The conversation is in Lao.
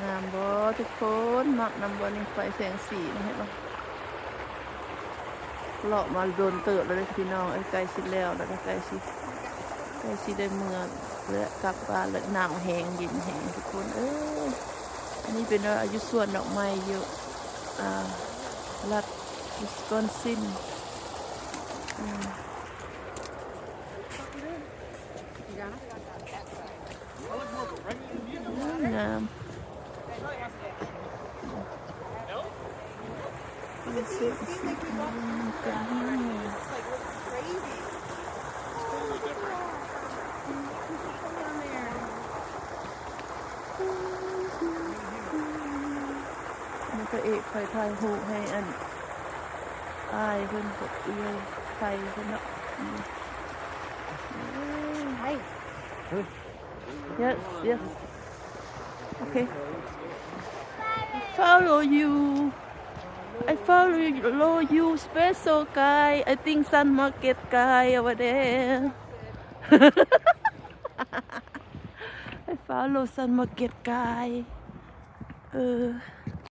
ງາມບໍ່ທຸກຄົນ? ມັກນຳບໍ່ນີ້? ໄຟແສງສີນະ ເຫັນບໍ່? ເລາະມາດົນເຕີບແລ້ວເດ້ພີ່ນ້ອງເອີຍ ໃກ້ຊິແລ້ວແລ້ວ ໃກ້ຊິ ໃກ້ຊິໄດ້ເມືອແລ້ວ ກັບບ້ານແລ້ວ. ນ້ຳແຮງ ເຢັນແຮງທຸກຄົນເອີຍ. ອັນນີ້ເປັນ ອາ ຢູ່ສວນດອກໄມ້ຢູ່ ອາ ລັດວິສຄອນຊິນ ອາ ງາມ. ນີ້ພະເອກຂ້ອຍຖ່າຍຮູບໃຫ້ອັນອ້າຍເພິ່ນ ກັບເອື້ອຍໄພເພິ່ນເນາະ. ອືມ Hi. Yes, yes. Okay. Follow you. I follow you, special guy. I think Sun Market guy over there. I follow Sun Market guy. ເອີ